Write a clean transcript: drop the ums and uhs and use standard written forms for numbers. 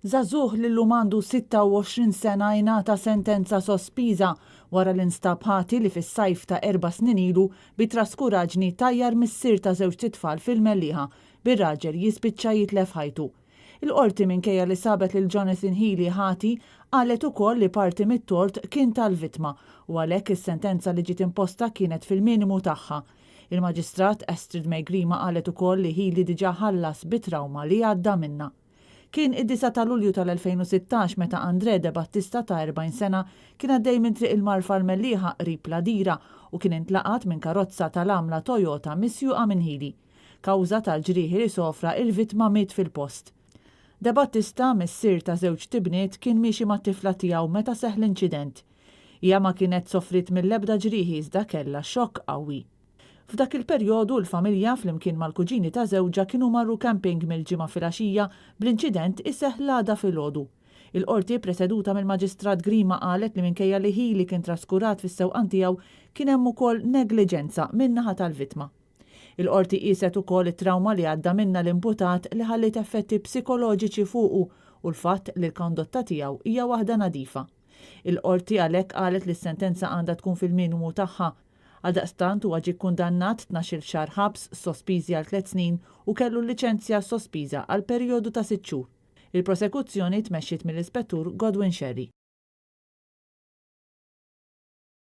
Żagħżugħ li llum għandu 26 sena ingħata sentenza sospiża wara li nstab ħati li fis-sajf ta' erba' snin ilu bi traskuraġni tajjar missier ta' żewġt itfal fil-Mellieħa, bir-raġel jispiċċa jitlef ħajtu. Il-Qorti minkejja li sabet lil Jonathan Hili ħati, qalet ukoll li parti mit-tort kien tal-vittma u għalhekk is-sentenza li ġiet imposta kienet fil-minimu tagħha. Il-Maġistrat Astrid May Grima qalet ukoll li Hili diġà ħallas bit-trawma li għadda minnha. Kien id-disgħa ta' Lulju tal-2016 meta André De Battista ta' 40 sena kien għaddej minn Triq il-Marfa l-Mellieħa qrib l-Għadira u kien intlaqat minn karozza tal-għamla Toyota misjuqa minn Hili. Kawża tal-ġrieħi li sofra il-vittma miet fil-post. De Battista, missier ta' żewġt ibniet, kien miexi mat-tifla tiegħu meta seħħ l-inċident. Hija ma kienet sofriet mill-ebda ġrieħi iżda kellha xokk qawwi. F'dak il-perjodu l-familja flimkien mal-kuġini ta' żewġha kienu marru camping mill-Ġimgħa filgħaxija bl-inċident iseħħ l-għada filgħodu. Il-Qorti preseduta mill-Maġistrat Grima qalet li minkejja li Hili kien traskurat fis-sewqan tiegħu kien hemm ukoll negliġenza min-naħa tal-vittma. Il-Qorti qieset ukoll it-trawma li għadda minnha l-imputat li ħalliet effetti psikoloġiċi fuqu u l-fatt li l-kondotta tiegħu hija waħda nadifa. Il-Qorti għalhekk qalet li s-sentenza għandha tkun fil-minimu tagħha. Għaldaqstant huwa ġie kkundannat 12-il xahar ħabs sospiżi għal tliet snin u kellu l-liċenzja sospiża għal perjodu ta' sitt xhur. Il-prosekuzzjoni tmexxiet mill-Ispettur Godwin Scerri.